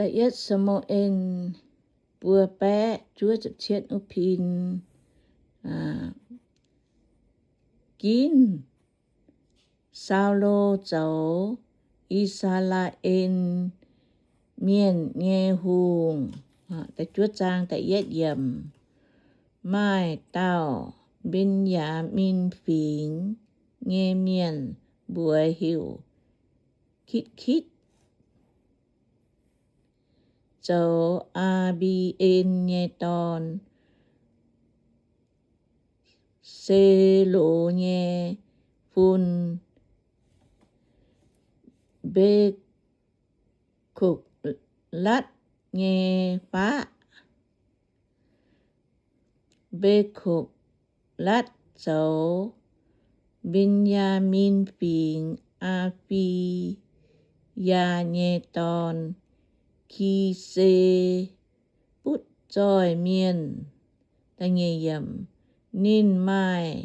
Da'yietv Saa^mu^en buo baeqv juov ziepc cietv wuov pin. Ginv Saulo zoux I^saa^laa^en Mienh nyei hungh. Da'juov zaang da'yietv yiemc. Maaih dauh Mben^yaa^min Fingx nyei mienh mbuox heuc Kitv^kitv, zoux Aa^mbi^en nyei dorn, Se^lo nyei fun, Mbe^kokv^latv nyei faqv. Mbe^kokv^latv zoux Mben^yaa^min Fingx Aa^fi^yaa nyei dorn, Ki^se^butv Zoih Mienh. Ninh maaih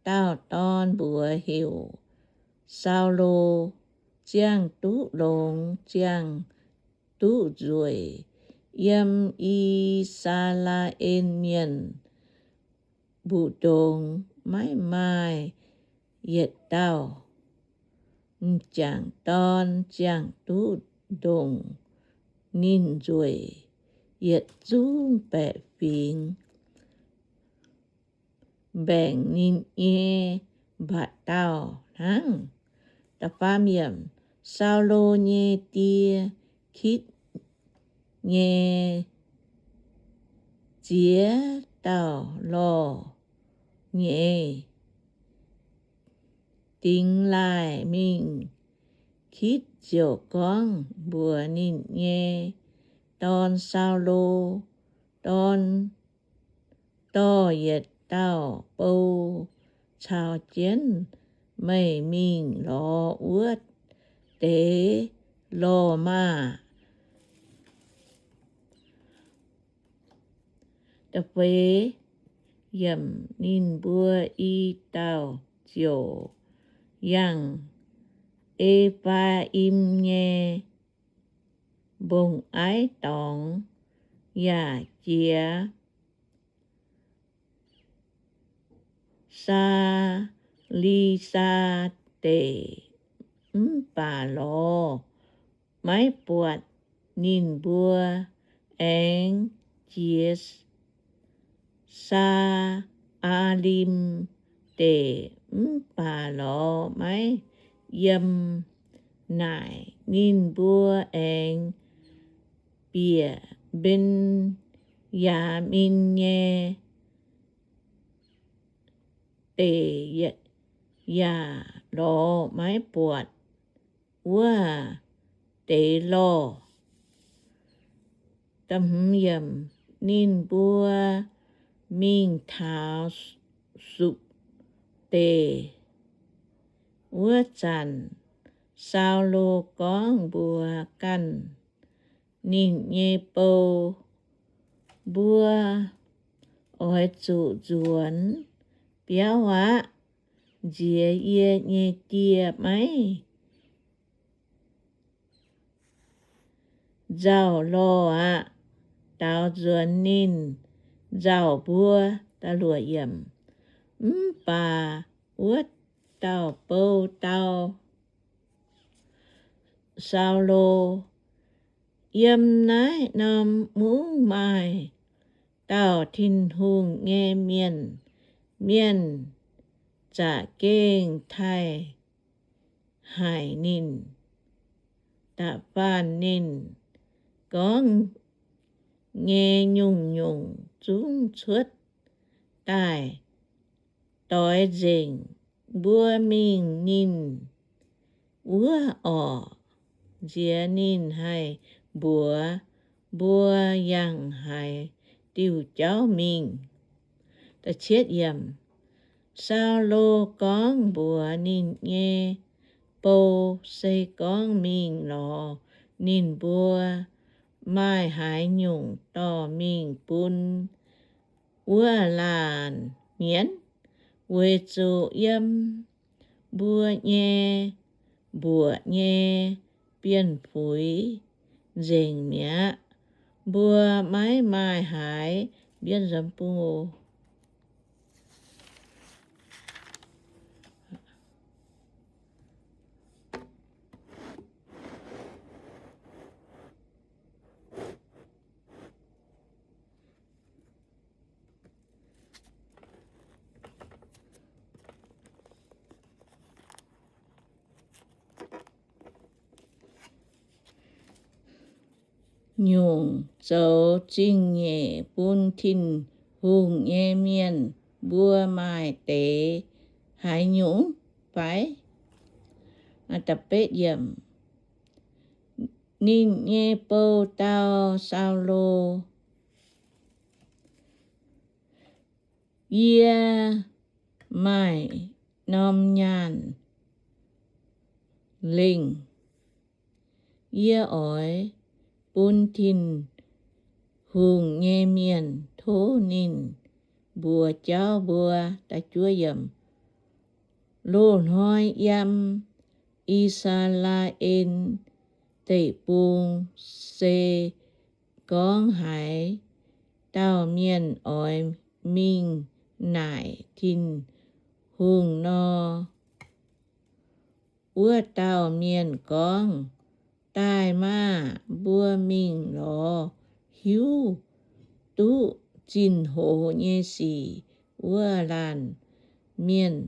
dauh dorn mbuox heuc Saulo, ziangh duqv longx ziangh duqv nzueic. Yiem I^saa^laa^en Mienh mbu'ndongx maiv maaih yietc dauh m'jangc dorn ziangh duqv ndongc ninh nzueic. Yietc zungv baeqc fingx mbaengc ninh nyei mba'dauh hnangv. Saulo nyei die, Kitv nyei ziex dauh lorh, nyei dingx laaih mingh. Kitv ziouc gorngv mbuox ninh nyei dorn Saulo, Dorn, dorh yietc dauh bou caux jienv meih mingh lorz wuov deix lorh maah! Da'feix yiemc. Ninh mbuo i dauh ziouc yangh E^faa^im nyei mbong-aiv dorngx yaac jiex Saa^li^saa Deic, mv baac lorz maiv buatc ninh mbuo. Aengx jiex Saa^aalim Deic, mv baac lorz maiv yiem naaic. Ninh mbuo aengx bieqc Mben^yaa^min nyei Deic, yaac lorz maiv buatc wuov deix lorh. Ninh mbuo mingh taux Supc Deic wuov zanc, Saulo gorngv mbuox ganh ninh nyei bou, Mbuo oix zuqc nzuonx biauv aqv. Nziex yie nyei dieh maiv nzauh lorh aqv. Daaux nzuonx ninh nzauh mbuo. Mv baac wuov dauh bou dau Saulo, Yiem naaiv norm mungv maaih dauh Tin-Hungh nyei mienh. Mienh za'gengh taaih haic ninh, da'faanh ninh gorngv nyei nyungc-nyungc zungv cuotv daaih doix nzengc. Mbuo mingh ninh wuov orqc, nziex ninh haih mbuox mbuo yangh haaix diuh jauv mingh. Saulo gorngv mbuox ninh nyei bou, Se gorngv mingh lorz ninh mbuo, maaih haaix nyungc dorh mingh bun wuov laanh mienv, weic zuqc yiem mbuo nyei mbuoqc nyei bienh fuix nzengc mi'aqv. Mbuo maiv maaih haaix mbienv nzuonx bung oc. Nyungc zoux zingh nyeic bun Tin-Hungh nyei mienh mbuo maaih deix haaix nyungc fai? Ninh nyei bou dau Saulo, Yie maaih norm nyaanh lengh. Yie oix bun Tin-Hungh nyei mienh tov ninh mbuox jauv mbuo. Loz-hnoi yiem I^saa^laa^en Deic-Bung se gorngv haaix dauh mienh oix mingh naaic Tin-Hungh nor, wuov dauh mienh gorngv, Daaih maah! Mbuo mingh lorz hiuv duqv zinh hoz nyei sic wuov laanh mienh,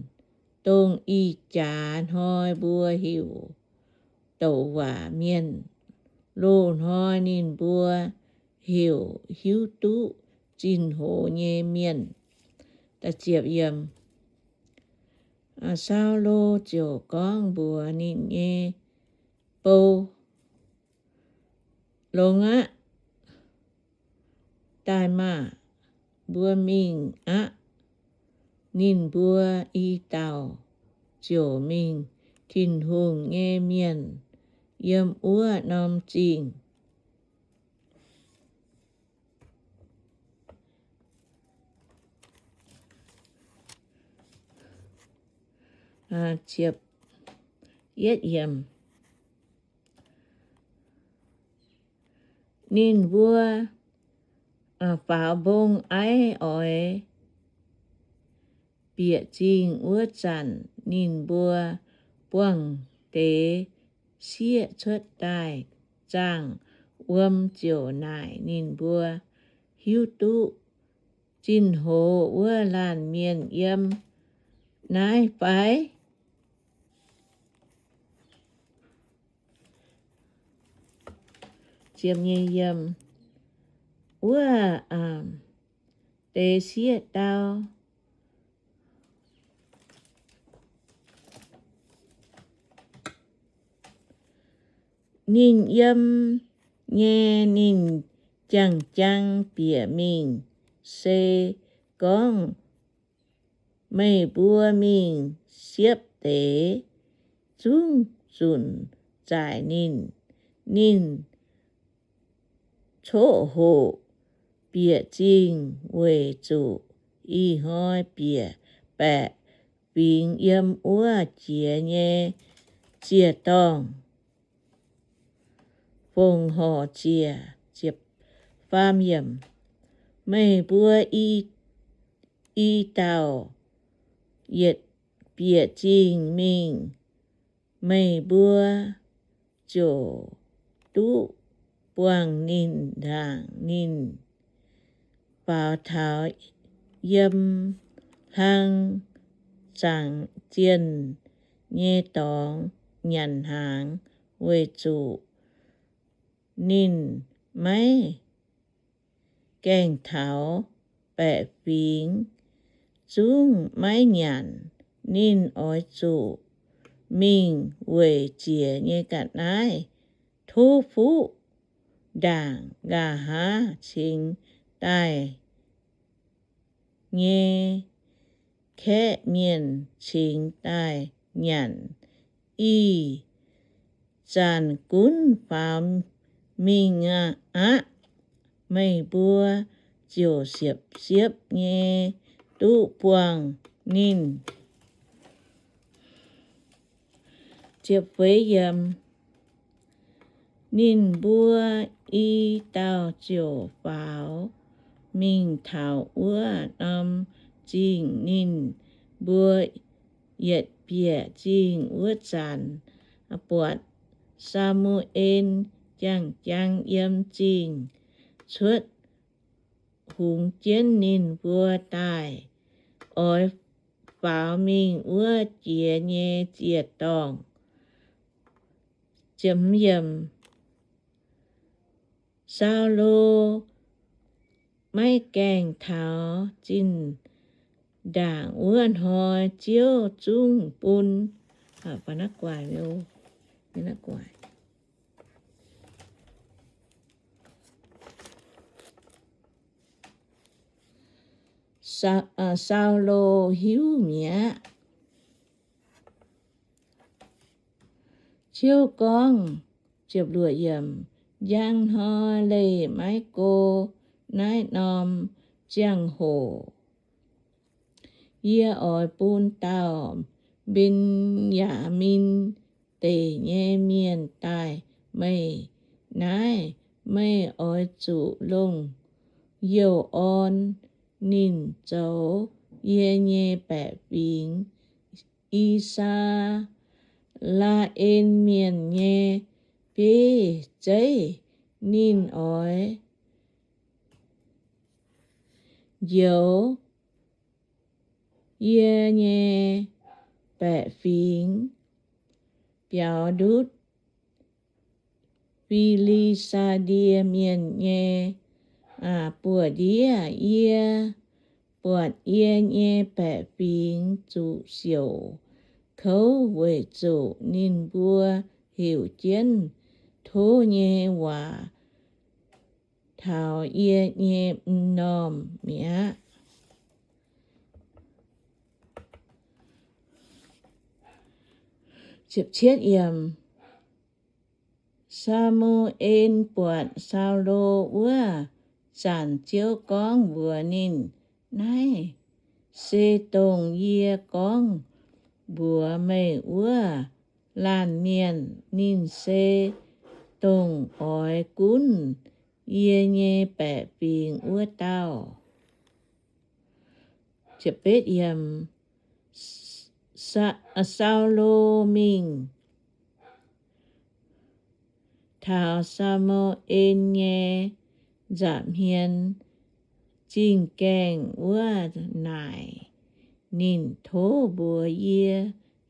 dongh ih jaax hnoi mbuo heuc Douc Waac Mienh. Loz-hnoi ninh mbuo heuc hiuv duqv zinh hoz nyei mienh. Saulo ziouc gorngv mbuox ninh nyei bou, Longx aqv. Daaih maah! Mbuo mingh aqv. Ninh mbuo i dauh ziouc mingh Tin-Hungh nyei mienh yiem wuov norm zingh. Ninh mbuo faaux mbong aiv oix bieqc zingh wuov zanc, ninh mbuo buangh deix sieqv cuotv daaih. Zaangh wuom ziouc naaic ninh mbuo, Hiuv duqv zinh hoz wuov laanh mienh yiem naaiv fai? Wuov deix sieqv dau, Ninh yiem nyei. Ninh jangx-jangx bieqc mingh, se gorngv, Meih mbuo mingh siepv deix, zungv zunc zaaic ninh. Ninh coqv hoqc bieqc zingh weic zuqc ih hnoi bieqc baeqc fingx yiem wuov jiex nyei ziec-dorngh fongc horc ziec. Meih mbuo i dauh yietc bieqc zingh mingh, meih mbuo ziouc duqv buangh ninh ndaangc. Ninh faaux taux yiem hlang zaangc zienh nyei dorngx nyanc hnaangx, weic zuqc ninh maiv gaengh taux baeqc fingx, zungv maiv nyanc. Ninh oix zuqc mingh weic ziec nyei ga'naaiv tov fuqv ndaangc, nqa'haav cingx daaih nyei kaeqv mienh cingx daaih nyanc. Ih zanc gunv faaux mingh aqv. Meih mbuo ziouc siepv-siepv nyei duqv buangh ninh. Ninh mbuo i dauh ziouc faaux mingh taux wuov norm zingh. Ninh mbuo yietc bieqc zingh wuov zanc, buatc Saa^mu^en jangx-jangx yiem zingh cuotv hungx jienv ninh mbuo daaih, oix faaux mingh wuov jiex nyei ziec-dorngh. Saulo maiv gaengh taux zinh ndaangc wuov hnoi, Ziouv zungv bun Saulo hiuv mi'aqv. Ziouv gorngv, Njang hnoi leih maiv go naaiv norm ziangh hoc, yie oix bun dauh Mben^yaa^min Deic nyei mienh daaih meih naaiv. Meih oix zuqc longc youh orn ninh zoux yie nyei baeqc fingx, I^saa^laa^en Mienh nyei bieiv zeiv. Ninh oix njoux yie nyei baeqc fingx biaux ndutv Fi^li^saa^die Mienh nyei buoz-ndiev. Yie buatc yie nyei baeqc fingx zuqc siouc kouv weic zuqc ninh mbuo heuc jienv tov nyei waac taux yie nyei m'normh mi'aqv. Saa^mu^en buatc Saulo wuov zanc, Ziouv gorngv mbuox ninh, Naaiv se dongh yie gorngv mbuox meih wuov laanh mienh. Ninh se dongh oix gunv yie nyei baeqc fingx wuov dauh. Saulo mingh taux Saa^mu^en nyei nza'hmien zingh gaengh wuov naaic. Ninh tov mbuox yie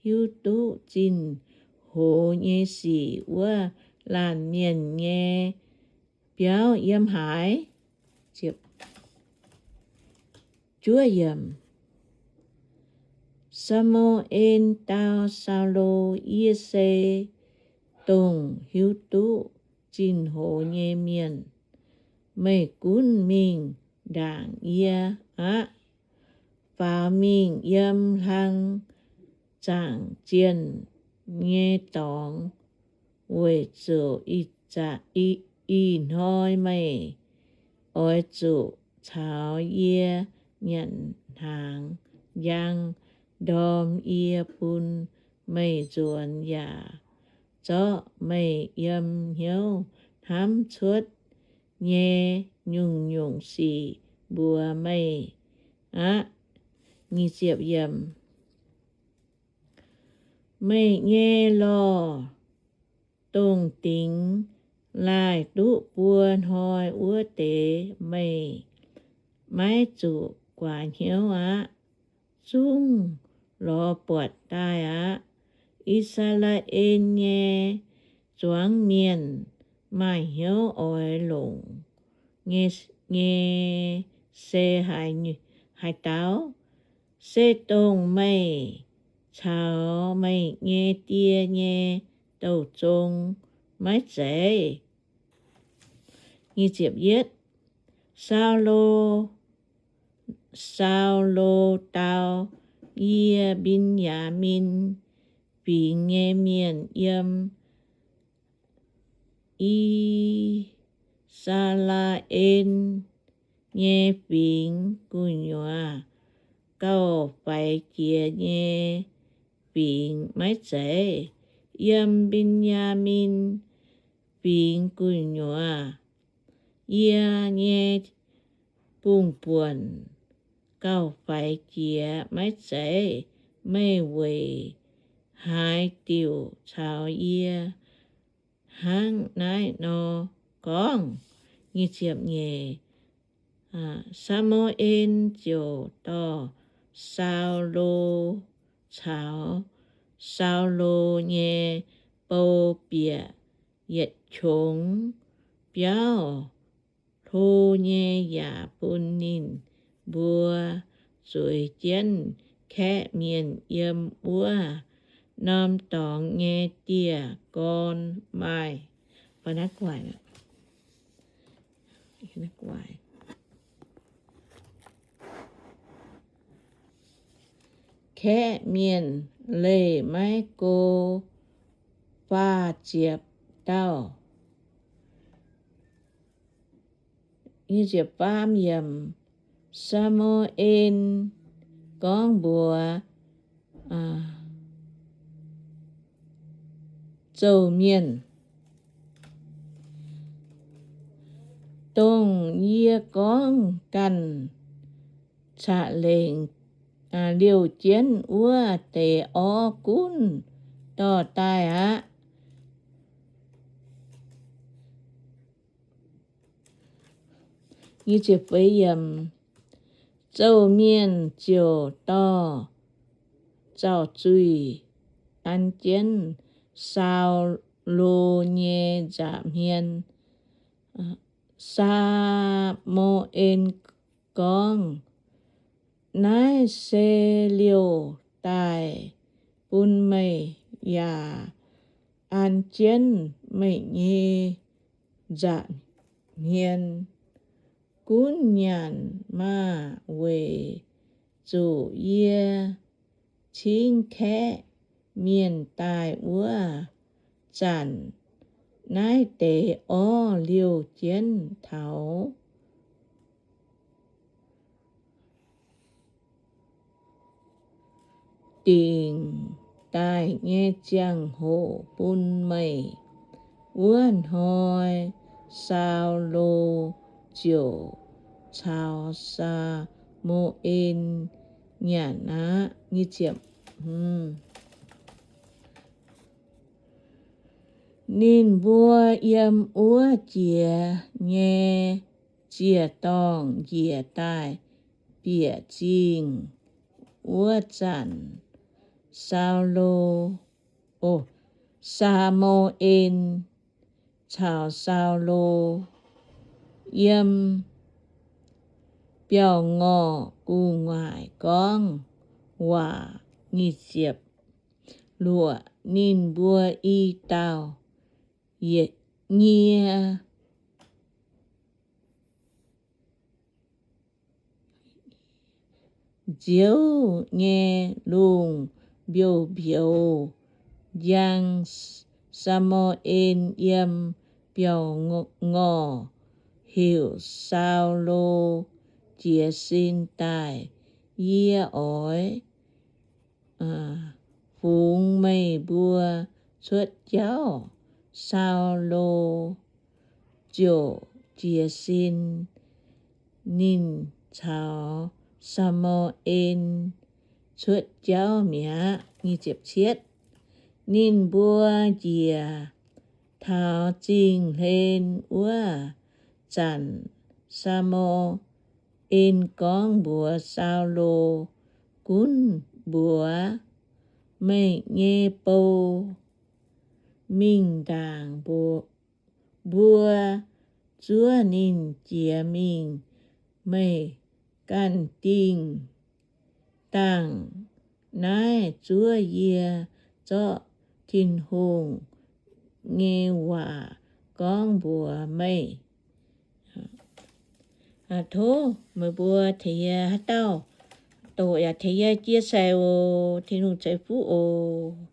hiuv duqv zinh hoz nyei sic wuov laanh mienh nyei biauv yiem haaix. Saa^mu^en dau Saulo, Yie se dongh hiuv duqv zinh hoz nyei mienh. Meih gunv mingh ndaangc yie aqv. Faaux mingh yiem hlang zaangc zienh nyei dorngx, weic zuqc ih hnoi meih oix zuqc caux yie nyanc hnaangx. Njang ndorm yie bun meih nzuonx yaac zorqv meih yiem hnyouv hnamv cuotv nyei nyungc-nyungc sic mbuox meih aqv. Meih nyei lorh dongh dingx laaih duqv buo hnoi wuov deix meih maiv zuqc guaax hnyouv aqv. Zungv lorz buatc daaih aqv. I^saa^laa^en nyei zuangx mienh maaih hnyouv oix longc nyei se haaix dauh? Se dongh meih caux meih nyei die nyei douh zong maiv zeiz? Saulo, Saulo dau, Yie Mben^yaa^min Fingx nyei mienh yiem I^saa^laa^en nyei fingx gu'nyuoz gauh faix jiex nyei fingx maiv zeiz? Yiem Mben^yaa^min fingx gu'nyuoz. Yie nyei bungh-buonc gauh faix jiex maiv zeiz? Meih weic haaix diuc caux yie hnangv naaiv nor gorngv? Nyeic ziepc nyeic. Saa^mu^en ziouc dorh Saulo caux Saulo nyei bou bieqc yietc qongx biauv hlo nyei yaac bun ninh mbuo zueiz jienv kaeqv mienh yiem wuov norm dorngx nyei dieh gorn maaih kaeqv mienh leih maiv go faah ziepc dauh. Saa^mu^en gorngv mbuox zouh mienh, Dongh yie gorngv ganh ca'lengc liouh jienv wuov deix orv gunv dorh daaih aqv. Zouh mienh ziouc dorh zaux-zuiz an jienv Saulo nyei nza'hmien. Saa^mu^en gorngv, Naaiv se liouh daaih bun meih yaac an jienv meih nyei nza'hmien. Gunv nyanc maah! Weic zuqc yie cingv kaeqv mienh daaih wuov zanc, naaiv deix orv liouh jienv taux dingc daaih nyei ziangh hoc bun meih. Wuov hnoi Saulo ziouc caux Saa^mu^en nyanc aqv. Ninh mbuo yiem wuov jiex nyei ziec-dorngh njiec daaih bieqc zingh wuov zanc, Saulo, Saa^mu^en caux Saulo yiem biauv-ngorh gu'nguaaic gorngv waac. Luoqc ninh mbuo i dauh yietc nyie nziouv nyei lungh mbiouz-mbiouz njang, Saa^mu^en yiem biauv-ngorh heuc Saulo jiez sin daaih, Yie oix fungx meih mbuo cuotv jauv. Saulo ziouc jiez sin ninh caux Saa^mu^en cuotv jauv mi'aqv. Ninh mbuo njiec taux zingh hlen wuov zanc, Saa^mu^en gorngv mbuox Saulo, Gunv mbuox meih nyei bou mingh ndaangc mbuo zuov ninh jiex mingh. Meih ganh dingh dangh naaiv zuov yie zorqv Tin-Hungh nyei waac gorngv mbuox meih. Tov meih mbuo tengx yie haaix dauh doqc yaac tengx yie chia sẻ oc. Tin-Hungh ceix fuqv oc.